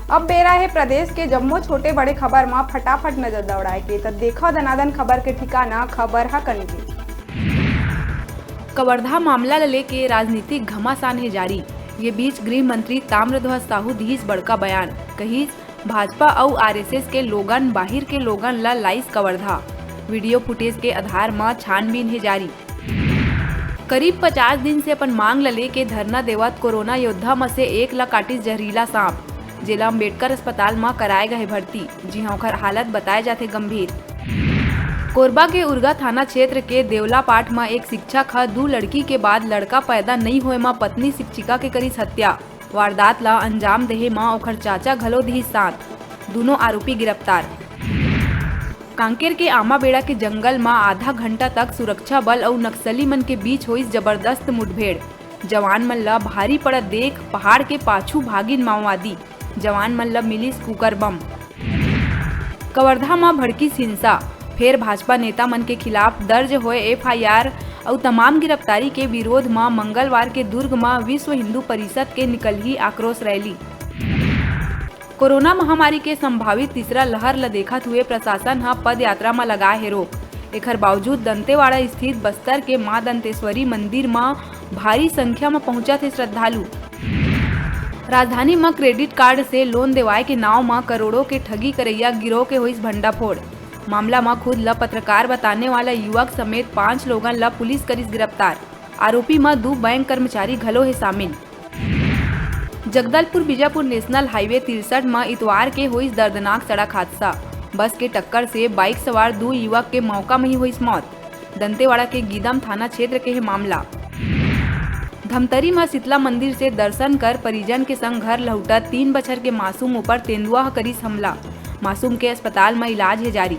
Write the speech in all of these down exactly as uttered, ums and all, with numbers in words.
अब बेरा हे प्रदेश के जम्मो छोटे बड़े खबर म फटाफट नजर दौड़ाए के, त देखव दनादन खबर के ठिकाना, खबर ह कनकी। कवर्धा मामला ल लेके राजनीतिक घमासान हे जारी। ये बीच गृह मंत्री ताम्रध्वज साहू दिहिस बड़का बयान, कहिस, भाजपा अउ आरएसएस के लोगन बाहिर के लोगन ल लाइस कवर्धा। वीडियो फुटेज के आधार म छानबीन हे जारी। करीब पचास दिन से अपन मांग ल लेके धरना देवत कोरोना योद्धा म से एक ल काटिस जहरीला सांप, जेला अंबेडकर अस्पताल म कराए गए भर्ती, जिहां ओखर हालत बताए जाथे गंभीर। कोरबा के उरगा थाना क्षेत्र के देवलापाट म एक शिक्षक ह दू लड़की के बाद लड़का पैदा नइ होए म पत्नी शिक्षिका के करिस हत्या। वारदात ल अंजाम देहे म ओखर चाचा घलो दिहिस साथ। दूनों आरोपी गिरफ्तार। कांकेर के आमाबेड़ा के जंगल म आधा घंटा तक सुरक्षा बल अउ नक्सली मन के बीच होइस जबरदस्त मुठभेड़। जवान मन ल भारी पड़त देख पहाड़ के पाछू भागिन माओवादी, जवान मन ल मिलिस कुकर बम। कवर्धा म भड़किस हिंसा, फेर भाजपा नेता मन के खिलाफ दर्ज होए एफआईआर अउ तमाम गिरफ्तारी के विरोध म मंगलवार के दुर्ग म विश्व हिंदू परिषद के निकलही आक्रोश रैली। कोरोना महामारी के संभावित तीसरा लहर ल देखत हुए प्रशासन ह पदयात्रा म लगाए हे रोक। एखर बावजूद दंतेवाड़ा स्थित बस्तर के मां दंतेश्वरी मंदिर म भारी संख्या म पहुंचत हे श्रद्धालु। राजधानी म क्रेडिट कार्ड से लोन देवाए के नाव म करोड़ों के ठगी करइया गिरोह के होइस भंडाफोड़। मामला म खुद ल पत्रकार बताने वाला युवक समेत पांच लोगन ल पुलिस करिस गिरफ्तार। आरोपी म दू बैंक कर्मचारी घलो हे शामिल। जगदलपुर बीजापुर नेशनल हाईवे तिरसठ म इतवार के होइस दर्दनाक सड़क हादसा। बस के टक्कर से बाइक सवार दू युवक के मौका म ही होइस मौत। दंतेवाड़ा के गीदम थाना क्षेत्र के हे मामला। धमतरी म शीतला मंदिर से दर्शन कर परिजन के संग घर लहुटत तीन बछर के मासूम ऊपर तेंदुआ ह करिस हमला। मासूम के अस्पताल म इलाज हे जारी।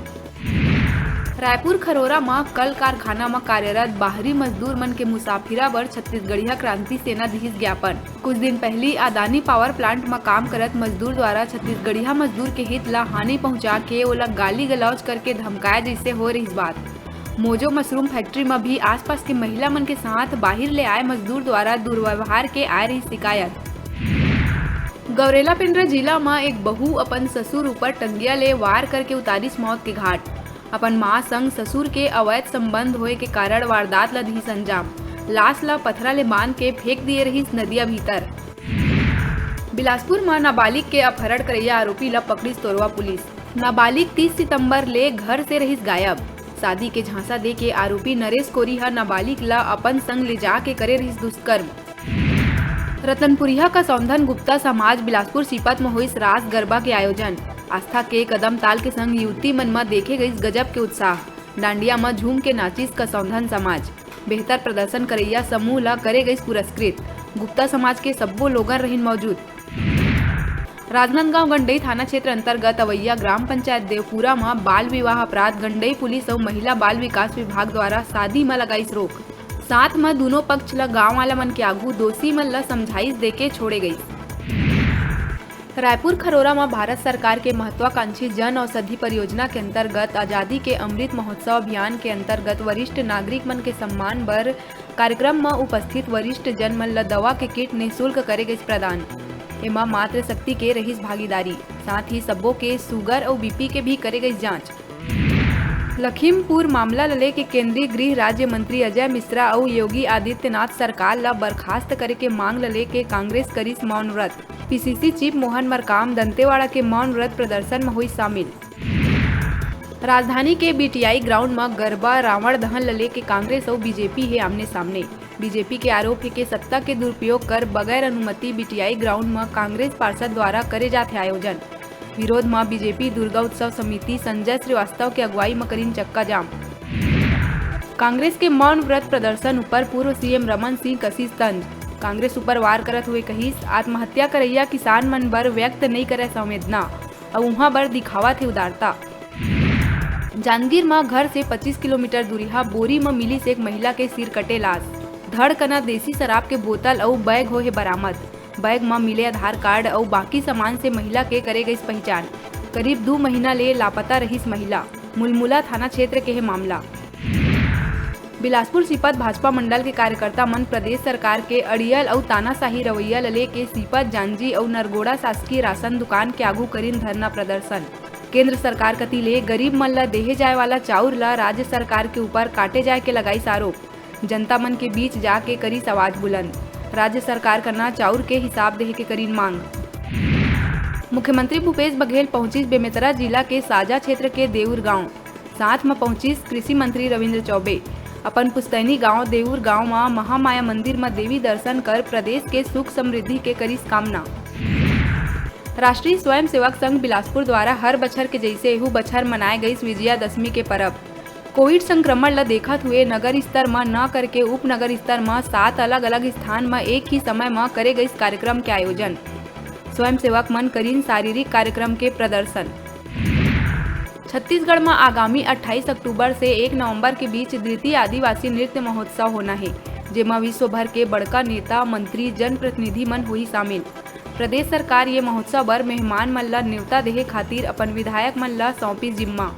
रायपुर खरोरा म कल कारखाना म कार्यरत बाहरी मजदूर मन के मुसाफिरा बर छत्तीसगढ़िया क्रांति सेना दिहिस ज्ञापन। कुछ दिन पहिली अदानी पावर प्लांट म काम करत मजदूर द्वारा छत्तीसगढ़िया मजदूर के हित ल हानि पहुंचा के ओला गाली गलौज करके धमकाए जइसे हो रहिस बात। मोजो मशरूम फैक्ट्री म भी आसपास के महिला मन के साथ बाहिर ले आए मजदूर द्वारा दुर्व्यवहार के आए रहिस शिकायत। गौरेला पेंड्रा जिला म एक बहू अपन ससुर ऊपर टंगिया ले वार करके उतारिस मौत के घाट। अपन मां संग ससुर के अवैध संबंध होए के कारण वारदात ल दिहिस अंजाम। लाश ल पथरा ले बांध के फेंक दिए रहिस नदिया भीतर। बिलासपुर म नाबालिग के अपहरण करइया आरोपी ल पकड़िस तोरवा पुलिस। नाबालिग तीस सितंबर ले घर से रहिस गायब। शादी के झांसा दे के आरोपी नरेश कोरी ह नाबालिग ल अपन संग ले जाके करे रहिस दुष्कर्म। रतनपुरिया का सौंधन गुप्ता समाज बिलासपुर सीपत म होइस रास गरबा के आयोजन। आस्था के कदम ताल के संग युवती मन म देखे गइस गजब के उत्साह। डांडिया म झूम के नाचिस का सौंधन समाज। बेहतर प्रदर्शन करइया समूह ल करे गइस पुरस्कृत। गुप्ता समाज के सब्बो लोगन रहिन मौजूद। राजनांदगांव गंडई थाना क्षेत्र अंतर्गत अवैया ग्राम पंचायत देवपुरा म बाल विवाह अपराध गंडई पुलिस अउ महिला बाल विकास विभाग द्वारा शादी म लगाइस रोक। साथ म दूनों पक्ष ल गांव वाला मन के आघू दोषी मन ल समझाइश देके छोड़े गइस। रायपुर खरोरा म भारत सरकार के महत्वाकांक्षी जन औषधि परियोजना के अंतर्गत आजादी के अमृत महोत्सव अभियान के अंतर्गत वरिष्ठ नागरिक मन के सम्मान बर कार्यक्रम म उपस्थित वरिष्ठ जन मन ल दवा के किट निःशुल्क करे गइस प्रदान। एमा मातृ शक्ति के रहिस भागीदारी, साथ ही सब्बो के शुगर अउ बीपी के भी करे गइस जांच। लखीमपुर मामला ल लेके केंद्रीय गृह राज्य मंत्री अजय मिश्रा अउ योगी आदित्यनाथ सरकार ल बर्खास्त करे के मांग ल लेके कांग्रेस करिस मौन व्रत। पीसीसी चीफ मोहन मरकाम दंतेवाड़ा के मौन व्रत प्रदर्शन म होइस शामिल। राजधानी के बीटीआई ग्राउंड म गरबा रावण दहन ल लेके कांग्रेस अउ बीजेपी हे आमने सामने। बीजेपी के आरोप हे के सत्ता के दुरुपयोग कर बगैर अनुमति बीटीआई ग्राउंड म कांग्रेस पार्षद द्वारा करे जात हे आयोजन। विरोध म बीजेपी दुर्गा उत्सव समिति संजय श्रीवास्तव के अगुवाई म करिन चक्का जाम। कांग्रेस के मौन व्रत प्रदर्शन ऊपर पूर्व सीएम रमन सिंह कसिस तंज। कांग्रेस ऊपर वार करत हुए कहिस, आत्महत्या करइया किसान मन बर व्यक्त नइ करय संवेदना, अउ उहां बर दिखावत हे उदारता। जांजगीर म घर से पच्चीस किलोमीटर दूरिहा बोरी म मिलिस एक महिला के सिर कटे लाश। धड़ कना देसी शराब के बोतल अउ बैग होहे बरामद। बैग म मिले आधार कार्ड अउ बाकी सामान से महिला के करे गइस पहिचान। करीब दू महीना ले लापता रहिस महिला। मुलमुला थाना क्षेत्र के हे मामला। बिलासपुर सीपत भाजपा मंडल के कार्यकर्ता मन प्रदेश सरकार के अड़ियल अउ तानाशाही रवैया ल लेके सीपत, जांजी अउ नरगोड़ा शासकीय राशन दुकान के आगू करिन धरना प्रदर्शन। केंद्र सरकार कति ले गरीब मन ल देहे जाए वाला चाउर ल राज्य सरकार के ऊपर काटे जाए के लगाइस आरोप। जनता मन के बीच जाके करिस आवाज बुलंद। राज्य सरकार कना चाउर के हिसाब देहे के करिन मांग। मुख्यमंत्री भूपेश बघेल पहुंचिस बेमेतरा जिला के साजा क्षेत्र के देउर गांव। साथ म पहुंचिस कृषि मंत्री रविंद्र चौबे। अपन पुस्तैनी गांव देउर गांव म महामाया मंदिर म देवी दर्शन कर प्रदेश के सुख समृद्धि के करिस कामना। राष्ट्रीय स्वयंसेवक संघ बिलासपुर द्वारा हर बछर के जइसे एहू बछर मनाए गइस विजयादशमी के परब। कोविड संक्रमण ल देखत हुए नगर स्तर म न करके उपनगर स्तर म सात अलग-अलग स्थान म एक ही समय म करे गइस कार्यक्रम के आयोजन। स्वयंसेवक मन करिन शारीरिक कार्यक्रम के प्रदर्शन। छत्तीसगढ़ म आगामी अट्ठाईस अक्टूबर से एक नवंबर के बीच द्वितीय आदिवासी नृत्य महोत्सव होना हे, जेमा विश्व भर के बड़का नेता, मंत्री, जनप्रतिनिधि मन होही शामिल। प्रदेश सरकार ये महोत्सव बर मेहमान मन ल नेवता देहे खातिर अपन विधायक मन ल सौंपिस जिम्मा।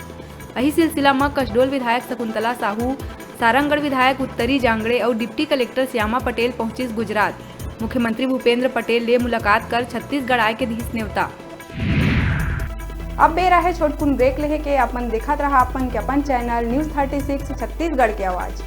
अही सिलसिला म कसडोल विधायक शकुंतला साहू, सारंगढ़ विधायक उत्तरी जांगड़े अउ डिप्टी कलेक्टर श्यामा पटेल पहुंचिस गुजरात। मुख्यमंत्री भूपेंद्र पटेल ले मुलाकात कर छत्तीसगढ़ आए के दिहिस नेवता। अब बेरा हे छोटकुन ब्रेक लेहे के। अपन देखत रहा अपन के अपन channel news thirty six Chhattisgarh के आवाज।